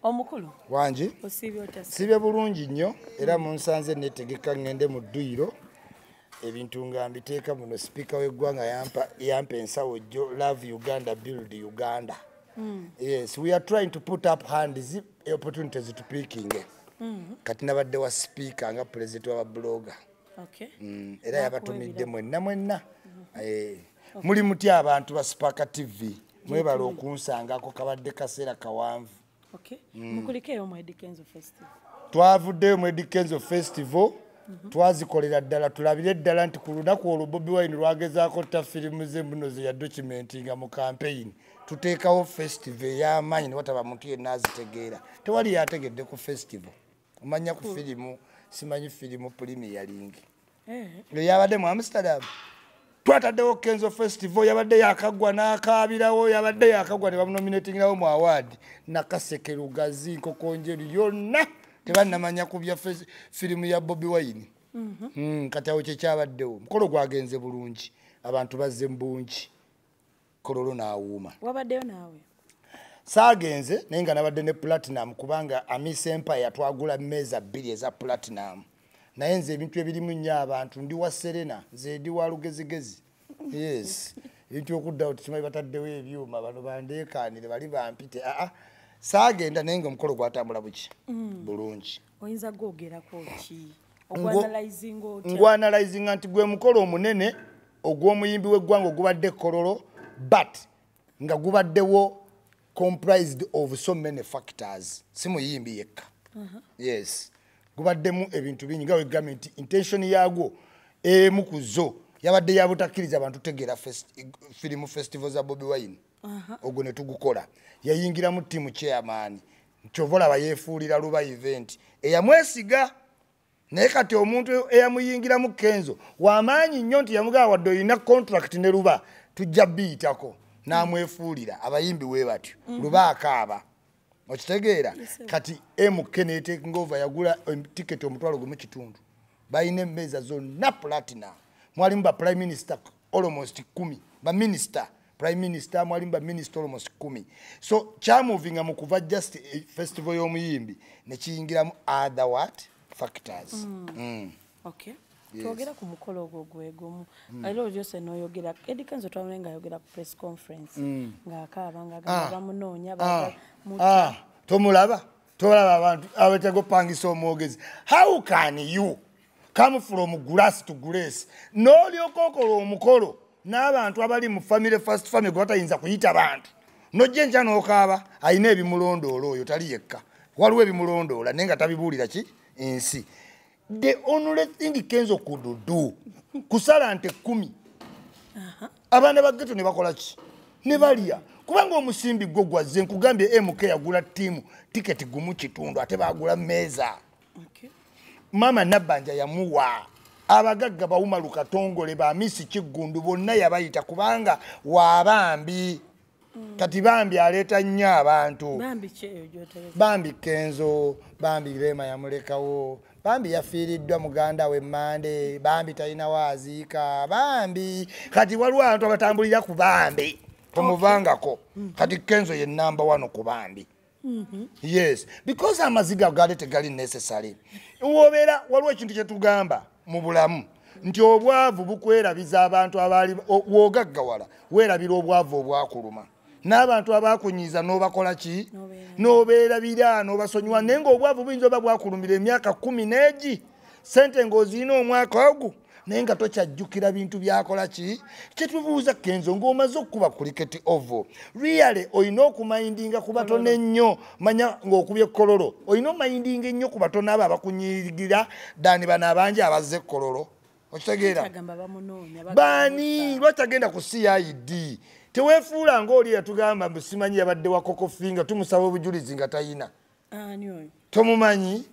Omukulu wangi osiibye otya? Siibye bulungi nnyo, era munsanze netegeka ngende mu dduyiro, ebintu nga mbiteeka muno. Sipiika w'eggwanga yampa ensawo jjo, "Love Uganda, build Uganda." Yes, we are trying to put up hands, opportunities to picking. Kati nabadde wa sipiika nga pulezidenti w'ababuloga. Era yabatumidde mwenna mwenna. Muli mutya abantu ba Sparka TV? Mwebala okunsangako, kabadde kaseera kawanvu. Okay. Mukulikeeyo mu Eddy Kenzo Festival. Twavuddeyo mu Eddy Kenzo Festival, twazikolera ddala, tulabire ddala nti ku lunaku olwo Bobi Wine lwagezaako ta firimu ze muno ze yadocumentinga mu campaign, tuteekawo festival ey'amaanyi ne wataba muntu yenna azitegeera. Tewali yategedde ku festival, omanya ku firimu, simanyi firimu premiering yabadde mu Amsterdam. Twataddewo Kenzo Festival, yabadde yakaggwa n'akaabirawo, yabadde yakaggwa ne bamunominatingirawo mu award. Nakaseke, Lugazi, Nkokonjeru yonna tebannamanya ku bya firimu ya Bobi Wine. Kati awo kyekyabaddewo, omukolo gwagenze bulungi, abantu bazze mu bungi, Kololo n'awuuma. Wabaddeyo naawe? Saagenze, naye nga nabadde ne Platinum, kubanga Amisa Empire twagula mmeeza bbiri eza Platinum. Naye nze ebintu ebirimu nnyo abantu, ndi wa Serena, nze ndi wa lugezigezi. Yes, ebintu okuddawo tekimanyi, bataddewo ebyuma, bano bandeekaanire, bali bampite. Aa, saagenda, naye nga omukolo gwatambula buki bulungi. Oyinza gwogerako ki? Ogwanalyzinga otya? Ngwanalyzinga nti gwe mukolo omunene ogw'omuyimbi w'eggwanga ogubadde Kololo, but nga gubaddewo comprised of so many factors, si muyimbi yekka. Yes, gubaddemu ebintu bingi, nga wegambye nti intention yaagwo emu ku zo yabadde yabutakkiriza abantu tegeera firimu festival za Bobi Wine. Ogwo ne tugukola, yayingiramu tiimu chairman, kyova olaba yeefuulira Luba event eyamwesiga. Naye kati omuntu eyamuyingiramu Kenzo wamaanyi nnyo, nti yamugamba wadde olina contract ne Luba, tujja biyitako, n'amwefuulira. Abayimbi we batyo, Luba akaaba, okitegeera? Kati MK netekinga over, yagula tiketi 15,000, balina emmeeza zonna platinum, mwalimu ba prime minister almost 10, baminisita, prime minister, mwalimu baminisita almost 10. So kyamovinga mu kuva just festival y'omuyimbi nekiyingiramu other what factors. Okay. Twogera ku mukolo ogwo gwegumu, era olyose n'oyogera Eddy Kenzo, twabone ng'ayogera ku press conference ng'akaaba, ng'agamba bamunoonya. Ah, tomulaba, tolaba abantu abatega opangisa omwogezi. How can you come from grass to grace n'olyoka okola omukolo n'abantu abali mu family, first family, gwe batayinza kuyita bantu, nojja enkya n'okaaba? Alina ebimulondoola, oyo tali yekka, waliwo ebimulondoola naye nga tabibuulira ki ensi. The only thing Kenzo could do kusala nte 10, abaana ba ghetto ne bakola ki, ne balya, kubanga omusimbi gwo gwazze. Nkugambye MK yagula ttiimu tiketi 1.5, ate bagula mmeeza. Maama Nabbanja yamuwa abagagga, bawuma Lukatongole, bamisi Kiggundu, bonna yabayita, kubanga wabambi. Kati bambi aleeta nnyo abantu. Bambi ki eyo gy'otereza? Bambi Kenzo, bambi Rema yamulekawo, bambi yafiiriddwa muganda we Mande, bambi talina waaziika, bambi. Kati waliwo abantu abatambulira ku bambi, tomuvangako. Kati Kenzo ye namba wano ku bambi. Yes, because amaziga gaali tegali necessary. Wobeera waliwo ekintu kyetugamba mu bulamu nti obwavu bukwerabiza abantu abaali wogaggawala, weerabira obwavu obwakuluma n'abantu abakunyiiza n'obakola ki, n'obeerabira, n'obasonyiwa. Naye ng'obwavu buyinza oba bwakulumira emyaka 10 n'egi, sente ng'ozirina omwaka ogwo, naye nga tokyajjukira bintu byakola ki. Kyetubuuza Kenzo, ng'omaze okukuba Cricket Oval, really olina okumindinga ku batono ennyo. Manya ng'okubye Kololo, olina omindinga ennyo ku batono abo abakunyigira dani bano abangi abazze Kololo, okitegeera? Agamba bamunoonya. Baani? Lwaki agenda ku CID? Teweefuula ng'oli yatugamba mbu simanyi yabadde wa Kokofi, nga tumusaba obujulizi nga tayina. Ani oyo? Tomumanyi?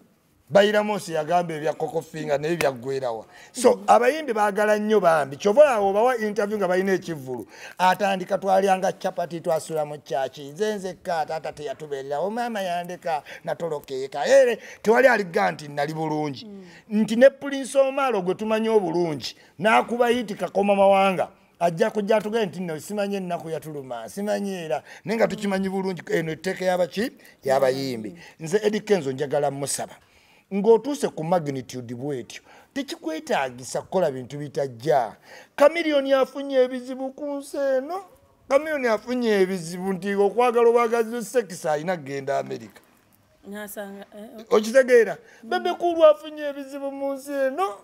Bayiramosi yagamba ebya Kokofinga, naye byaggwerawa? So abayimbi baagala nnyo bambi. Kyova awo bawa interview nga balina ekivvulu, atandika twalyanga chapati, twasula mu kyaki, nze nzekka, taata teyatubeererawo, maama yandeka natolokeeka. Ere tewali aligga nti nali bulungi, nti ne Prince Omalo gwe tumanyi obulungi n'akuba hit Kakoma Mawanga. Ajja kujja atugende nti nno simanyi ennaku yatuluma, simanyi era naye nga tukimanyi bulungi eno etteeka y'abaki y'abayimbi. Nze Eddy Kenzo njagala musaba ng'otuuse ku magnitude bwetyo, tekikwetaagisa kukola bintu bitajja. Chameleone afunye ebizibu ku nsi eno. Chameleone afunye ebizibu nti okwagala obwagazi sex alina kugenda America. Okitegeera? Bebe Cool afunye ebizibu mu nsi eno.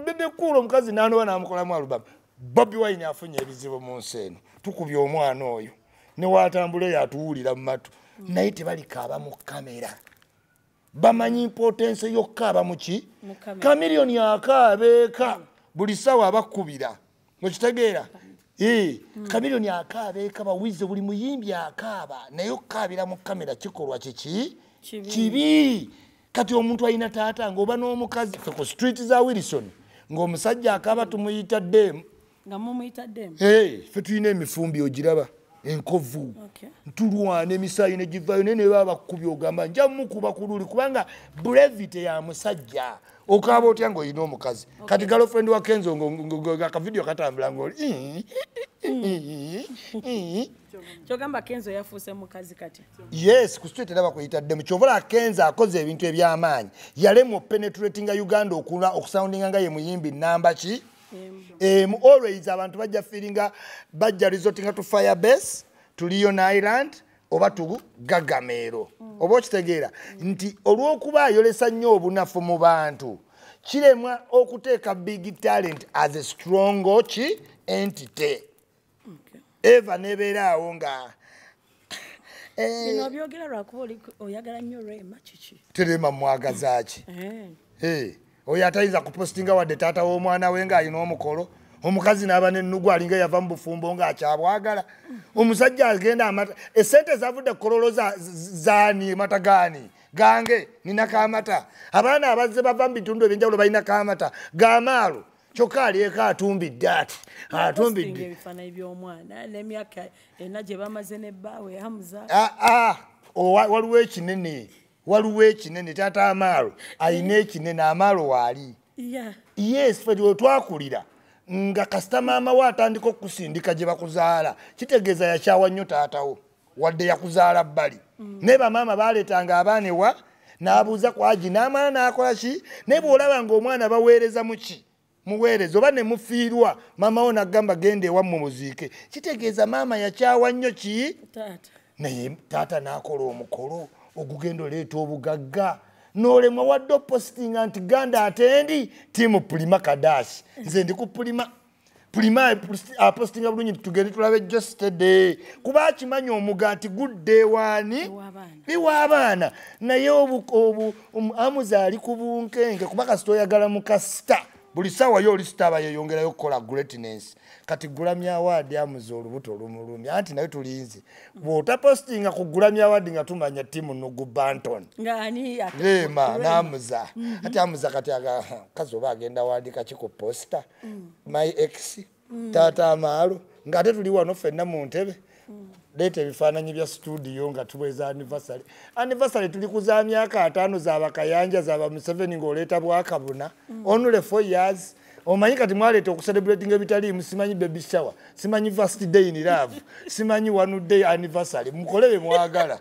Bebe Cool omukazi n'anoba n'amukolamu album. Bobi Wine afunye ebizibu mu nsi eno. Tukubye omwana oyo ne waatambula eyo atuwulira mu matu, naye tebalikaaba mu kamera. Bamanyi importance y'okukaaba mu ki? Chameleone akaaba eka buli ssaawa abakubira. Okitegeera? Chameleone akaaba eka, bawize buli muyimbi akaaba, naye okukaabira mu kamera kikolwa kiki? Kibi. Kati omuntu alina taata ng'oba n'omukazi, ffe ku street za Wilson ng'omusajja akaaba tumuyita demu. Nga mumuyita demu? Ffe tulina emifumbi ogiraba enkovu, ntulwana emisaayi ne givaayo, naye ne baba bakukubye ogamba nja mukuba ku luli, kubanga brevity ya musajja. Okaaba otya ng'olina omukazi? Kati girlfriend wa Kenzo akavidiyo katambula ng'oli kyogamba Kenzo yafuuse mukazi kati. Yes, ku street era bakuyita demu. Kyova Kenzo akoze ebintu eby'amaanyi, yalemwa penetratinga Uganda okusoundinga nga ye muyimbi namba ki? Always abantu bajja feelinga, bajja resortinga to Firebase, to Leon Island oba to Gagamero. Oba okitegeera nti olw'okuba ayolesa nnyo obunafu mu bantu, kiremwa okuteeka big talent as a strong ki entity. Eva nebeera awo nga bino byogera lwakuba oyagala nnyo Rema kiki? Terema mwagaza ki? Oyo atayinza kupostinga wadde taata w'omwana we ng'alina omukolo, omukazi n'aba n'ennugu alinga yava mu bufumbo ng'akyabwagala. Omusajja agenda amata, essente zavudde kololo zaani, mata gaani gange ninako amata. Abaana abazze bava mu bitundu ebyenjawulo balinako amata g'amaalo, kyokka alyeko atumbidde ati atumbidde. Ebifaananyi by'omwana n'emyaka ena gye bamaze ne bbaawe Hamza. Waliwo ekinene, waliwo ekinene. Taata Amaalo alina ekinene, Amaalo waali. Yes, ffe twakulira nga kasita maama we atandika okukusindika gye bakuzaala, kitegeeza yakyawa nnyo taatawo wadde yakuzaala bbali. Naye bamaama baleetanga abaana ewa n'abuuza kwagi n'amala n'akola ki, naye bw'olaba ng'omwana baweereza mu ki muweereza oba ne mufiirwa, maama wo n'agamba genda ewammwe muziike, kitegeeza maama yakyawa nnyo ki naye taata n'akola omukolo ogugenda oleeta obugagga n'olemwa wadde opositinga nti ganda atendi tiimu Pulima Kadashi. Nze ndi ku Pulima. Pulima apositinga bulungi nti tugende tulabe Jostede, kuba akimanyi omugaati gudde ewaani ew'abaana. Naye Amuza ali ku bunkenke, kuba kasita oyagala mukasita buli ssaawa yo oli sita aba yeeyongerayo okukola greatness. Kati Grammy Award Amuza olubuto olumulumya, anti naye tulinze bw'otapositinga ku Grammy Award nga tumanya ttiimu Nugu Banton Rema n'Amuza. Ati Amuza kati kazi oba agenda wandika ki ku posta my ex taata Amaalo, ng'ate tuli wano ffenna mu ntebe. Leeta ebifaananyi bya studio nga tuweza anniversary. Anniversary tuli ku za myaka 5 za Bakayanja za ba Museveni ng'oleeta bwakabuna only 4 years. Omanyi kati mwaleeta okucelebratinga ebitaliimu, simanyi baby shower, simanyi first day in love, simanyi one day anniversary, mukole bye mwagala.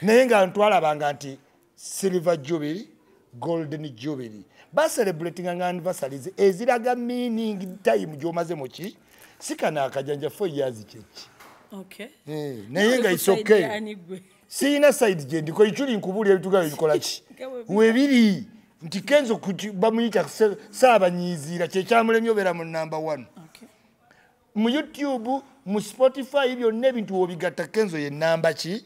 Naye nga ntwalabanga nti silver jubilee, golden jubilee, bacelebratinga nga anniversaries eziraga meaning time gy'omaze mu ki. Si kano akajanja 4 years kyeki. Naye nga it's okay. Siyina side gye ndiko, ekiri nkubuulira ebitugayo bikola ki webiri nti Kenzo bamuyita Ssaabanyiiziira, kyekyamulemye obeera mu namba 1 mu YouTube, mu Spotify, byonna ebintu wobigatta Kenzo ye namba ki?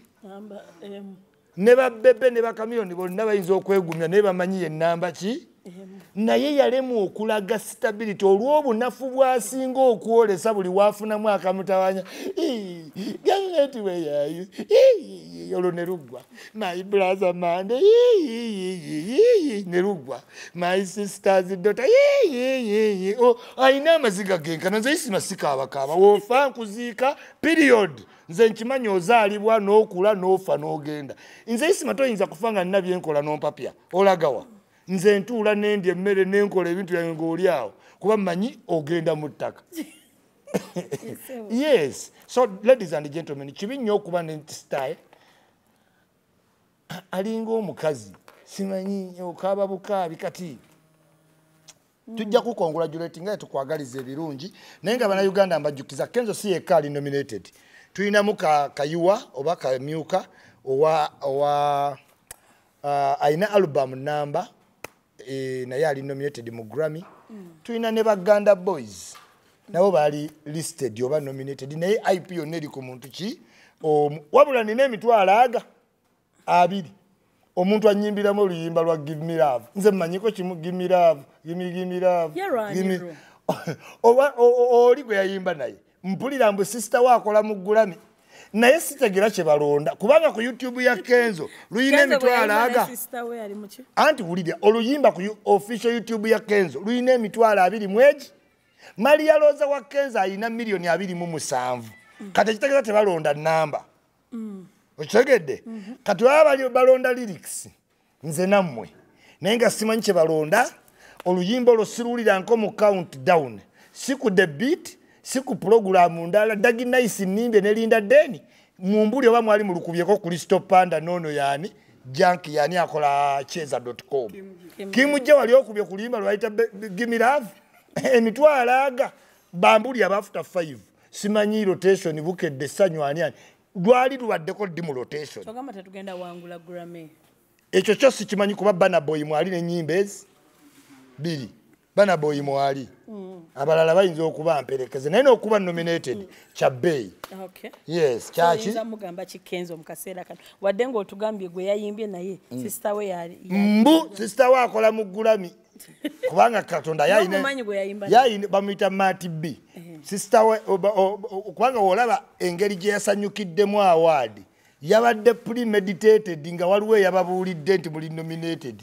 Ne babebe ne bakamiliyoni bonna bayinza okwegumya naye bamanyi ye namba ki? Naye yalemwa okulaga stability olw'obunafu bw'asinga okwolesa buli waafunamu akamutawanya. Gavumenti weyayo olwo ne luggwa, my brother mande ne luggwa, my sister's daughter alina amaziga genkana. Nze Isima sikaabakaaba, woofa nkuziika period. Nze nkimanyi ozaalibwa n'okula n'ofa n'ogenda. Nze Isima toyinza kufa nga nina byenkola n'ompapya olagawa. Nze ntuula nendya emmere nenkola ebintu byange ng'oli awo, kuba mmanyi ogenda mu ttaka. Yes. So ladies and gentlemen, kibi nnyo okuba ne style alinga omukazi simanyi okaaba bukaabi. Kati tujja kukongratulate nga tukwagaliza ebirungi, naye nga bannayuganda mbajjukiza Kenzo si yekka ali nominated. Tulinamu Kayiwa oba Kamyuka owa alina album namba, naye ali nominated mu Grammy. Tulina ne Baganda Boys, nabo bali listed oba nominated, naye IP yonna eri ku muntu ki wabula nina emitwalo aga 2 omuntu anyimbiramu oluyimba lwa Give Me Love. Nze mmanyiko kimu, give me love, give me love. Oba oli gwe yayimba naye mpulira mbu sister we akola mu Grammy, naye sitegeera kye balonda kubanga ku YouTube ya Kenzo luyina emitwalo aga. Anti wulira oluyimba ku official YouTube ya Kenzo luyina emitwalo 21. Maria Rosa wa Kenzo ayina 27,000,000. Kati ekitegeeza tebalonda namba. Okitegedde? Kati baba balonda lyrics nze nammwe, naye nga simanyi kye balonda. Oluyimba olwo siruwulira nko mu count down, si ku the beat, si ku pulogulaamu ndala. Dagi Nice nnimbye ne Linda Deni mumbuli oba mwali mulukubyeko Crystal Panda noono yaani Jank yani akola cheza.com. Kim J wali okubye ku luyimba lwayita Give Me Love emitwalo aga bambuli abafuta 5 simanyi rotation bukedde ssanyu ani ani lwali lubaddeko ddi mu rotation. Togamba tetugenda wangula Grammy. Ekyo kyo sikimanyi kuba Burna Boy mwali n'ennyimba ezi 2. Burna Boy mwali. Abalala bayinza okuba mperekeze naye n'okuba nominated kya bbeeyi. Okay. Yes, kyaki? Oyinza mugamba ki Kenzo mu kaseera kano? Wadde ng'otugambye gwe yayimbye naye sister we yali mbu sister we akola mu Grammy. Kubanga Katonda yayina bamuyita Marty B. Sister we kubanga olaba engeri gye yasanyukiddemu award yabadde premeditated nga waliwo eyababuulidde nti muli nominated.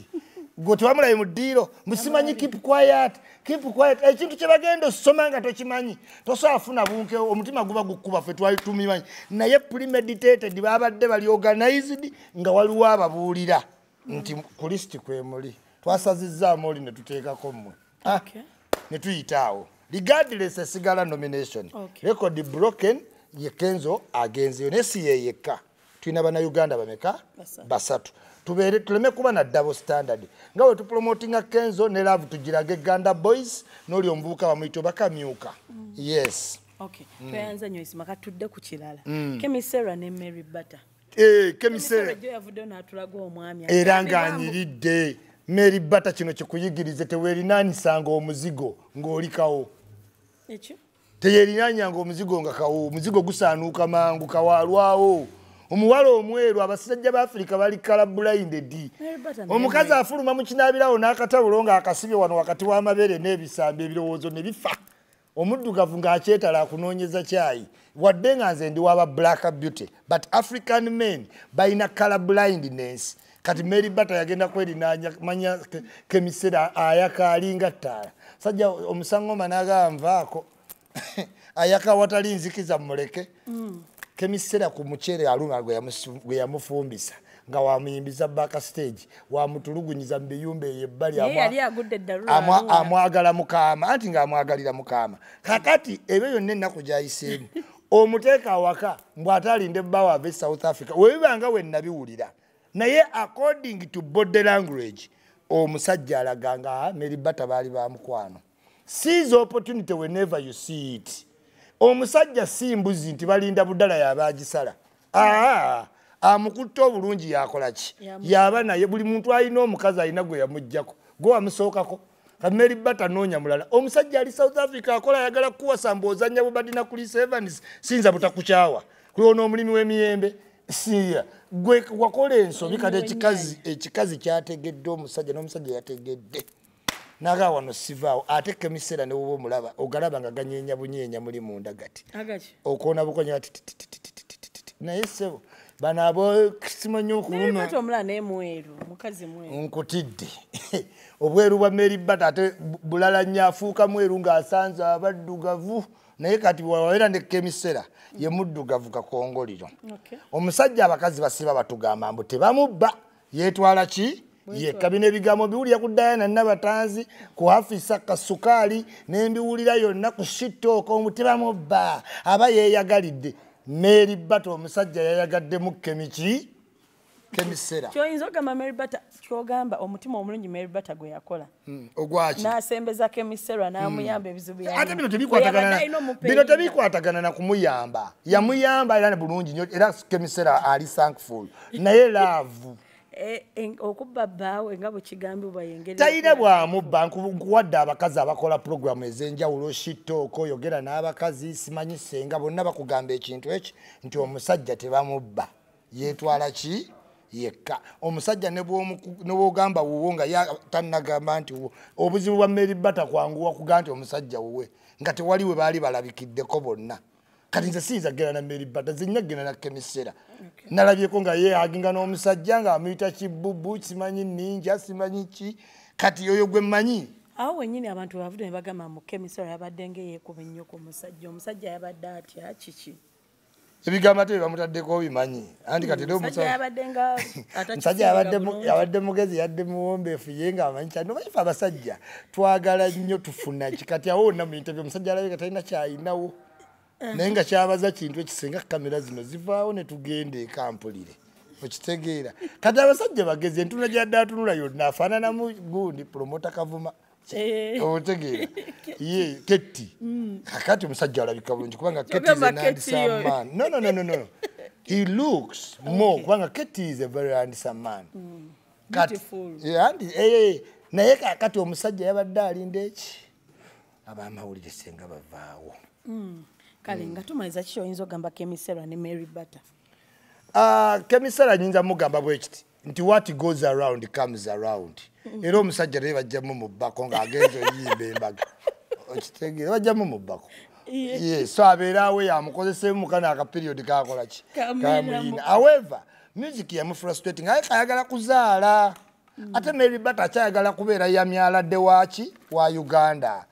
Gwe tebamulabe mu ddiiro musimanyi keep quiet, keep quiet. Ekintu kye bagenda osoma nga tokimanyi tosobola funa bunke, omutima guba gukuba ffe twali tumimanyi, naye premeditated babadde bali organized nga waliwo ababuulira nti ku list kwe muli twasazizzaamu oli ne tuteekako mmwe. Ne tuyita awo regardless esigala nomination. Record broken ye Kenzo agenzeyo naye si ye yekka. Tulina bannayuganda bameka? 3. Tubeere tuleme kuba na double standard nga we tupromotinga Kenzo ne love tugirage Ganda Boys n'oli omuvubuka bamuyita Bakamyuka. Yes. Okay. Tweyanza nnyo Isima, katudde ku kirala. Kemi Sera ne Mary Bata. Kemi Sera jo yavuddeyo n'atulaga omwami era ng'anyiridde. Mary Bata kino kikuyigirize teweerinaanyisanga omuzigo ng'olikawo. Ekyo? Teyerinaanyanga omuzigo nga kawo, omuzigo gusaanuuka mangu kawalwawo. Omuwala omweru abasajja ba Afrika bali color blinded. Omukazi afuluma mu kinaabirawo n'akatawulo ng'akasibye wano wakati w'amabeere n'ebisambi ebirowoozo ne bifa. Omuddugavu ng'akyetala akunoonyeza kyayi. Wadde nga nze ndi waba black beauty, but African men balina color blindness. Kati Mary Bata yagenda kwerinaanya manya Kemi Sera ayaka alinga ttaala. Sajja omusangoma n'agamba nvaako. Ayaka watali nzikiza mmuleke. Kemi Sera ku muceere aluma gwe yamufumbisa nga wamuyimbiza back stage wamutulugunyiza mu biyumba eyo ebbali amwagala mukaama anti ng'amwagalira mukaama. Kakati ebyo yonna ennaku gy'ayiseemu omuteeka awaka mbw ate alinde bba ave South Africa webibanga we nnabiwulira, naye according to body language omusajja alaga nga Mary Bata baali ba mukwano. Seize opportunity whenever you see it. Omusajja si mbuzi nti balinda budala yabagisala. Amukutte obulungi yakola ki? Yaba naye buli muntu alina omukazi alina gwe yamuggyako. Gwe wamusookako. Mary Bata noonya mulala. Omusajja ali South Africa akola ayagala kukuwasa mbu ozannya bubadina Chris Evans siyinza butakukyawa. Kuliwo n'omulimi w'emiyembe siya. Gwe wakola ensobi kati ekikazi kyategedde omusajja n'omusajja yategedde. Naga wano sivaawo ate Kemi Sera ne woba omulaba ogalaba nga ganyeenya bunyeenya muli munda gati. Okoona bukonya ati naye ssebo bano abo simanyi okuluma. Nkutidde. Obweru bwa Mary Bata ate bulala nnyo afuuka mweru ng'asanze abaddugavu naye kati wabeera ne Kemi Sera ye muddugavu kakongoliro. Omusajja abakazi basiba batugamba mbu tebamubba yeetwala ki? Yekka. Bino ebigambo mbiwulira ku Diana Nabatanzi, ku Hafisa Kasukaali, nembiwulira yonna ku shitooka, omutebamubba aba yeeyagalidde. Mary Bata omusajja yayagaddemu Kemiki Kemisera. Kyoyinza ogamba Mary Bata, kyogamba omutima omulungi Mary Bata gwe yakola, Ogwaki? N'asembeza Kemisera n'amuyamba ebizibu. Ate bino tebikwatagana, bino tebikwatagana na kumuyamba. Yamuyamba era bulungi nnyo, era Kemisera ali thankful, naye love Okubba bbaawe nga bwe kigambibwa yengeri Talina bwamubba. Nkuwadde abakazi abakola puroguramu ez'enjawulo, shitooko, oyogera n'abakazi, simanyi senga, bonna bakugamba ekintu eki nti omusajja tebamubba, yeetwala ki yekka. Omusajja ne bw'ogamba wuwo nga tannagamba nti wuwo. Obuzibu bwa Mary Bata kwanguwa kuga nti omusajja wuwe nga tewali we baali balabikiddeko bonna. Kati nze siyinza kugenda na Mary Bata, nze nina kugenda na Kemisera. Nalabyeko nga yeehaginga n'omusajja ng'amuyita kibubu, simanyi ninja, simanyi ki. Kati oyo gwe mmanyi. Awo wennyini abantu bavudde ne bagamba mu Kemisera yabadde ng'eyeekuba ennyo ku musajja. Omusajja yabadde atya kiki? Ebigambo ate bye bamutaddeko obimanyi anti kati era Omusajja yabadde nga omusajja yabadde mugezi, yadde muwombeefu, ye ng'amanyi kyalina. Omanyi ffe abasajja twagala nnyo tufuna ki. Kati awo wonna mu interview omusajja alabika talina kyayinawo, naye nga kyabaza kintu ekisinga kamera zino zivaawo ne tugenda eka mpulire, okitegeera? Kati abasajja bagezi, entunula gyadde atunula yonna afaananamu gundi promoter Kavuma. Otegeera ye Ketti. Kakati omusajja alabika bulungi kubanga Ketti is Kyogamba an Ketti handsome yo. man. No, no, no, no, no, he looks more kubanga Ketti is a very handsome man. Beautiful. Yeah, naye kakati omusajja yabadde alinda eki abamawulire senga bavaawo. Kale nga tumaliza, kiki oyinza ogamba Kemisera ne Mary Bata? Ah, Kemisera nyinza mugamba bwe kiti nti what goes around comes around. Era omusajja naye bajjamu mubbako ng'agenza oyimba embaga, okitegeera? Bajjamu mubbako. Ye so abeerawo yamukozesemu mukano akaperiod kakola ki. Kamuyina. Kamuyina. However, music yamufrustrating, aye kayagala kuzaala. Ate Mary Bata akyayagala kubeera yamyaladde waaki wa Uganda.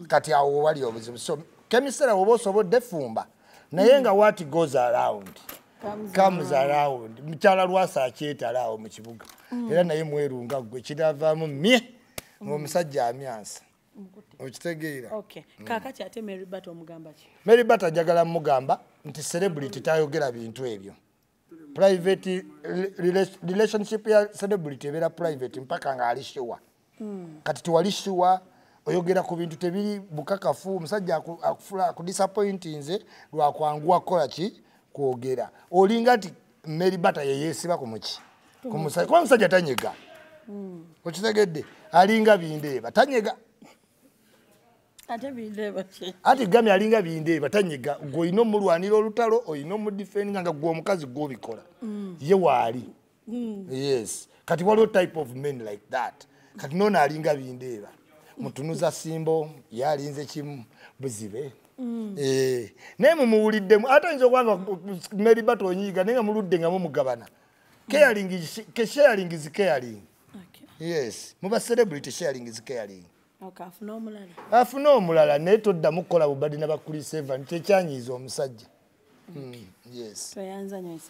Kati awo wali obuzibu. So Kemisera woba osobodde fumba, naye nga what goes around Comes comes around. Mukyala Lwasa akyetala awo mu kibuga, era naye mwerunga ggwe kinavaamu mye ng'omusajja amyansa, okitegeera? Okay, kaakati ate Mary Bata omugamba ki? Mary Bata njagala mugamba nti celebrity tayogera bintu ebyo. Private relationship ya celebrity ebeera private mpaka ng'ali sure. Kati tewali sure, oyogera ku bintu tebiri bukakafu. Omusajja akudisappointinze lwakwanguwa kukola ki, kwogera. Olinga nti Mary Bata yeyeesiba ku muki, ku musajja, kuba omusajja tanyega, okitegedde? Alinga bindeeba, tanyega. Ate bindeeba ki? Anti gamye alinga bindeeba, tanyega. Gwe olina omulwanira olutalo, olina omudefendinga nga gwe omukazi gwobikola, ye waali. Yes, kati waliwo type of men like that. Kati noono alinga bindeeba, mutunuza simbo, ye alinze kimu buzibe. Eh, naye mumuwuliddemu ate oyinza okuba nga Mary Bata onyiiga, naye nga muludde nga mumugabana. Sharing is caring. Yes, muba celebrity, sharing is caring. Okay, afune omulala. Afune omulala, naye toddamu kukola bubadi na ba Chris Evans, kyekyanyiiza omusajja. Yes. Tweyanza nnyo.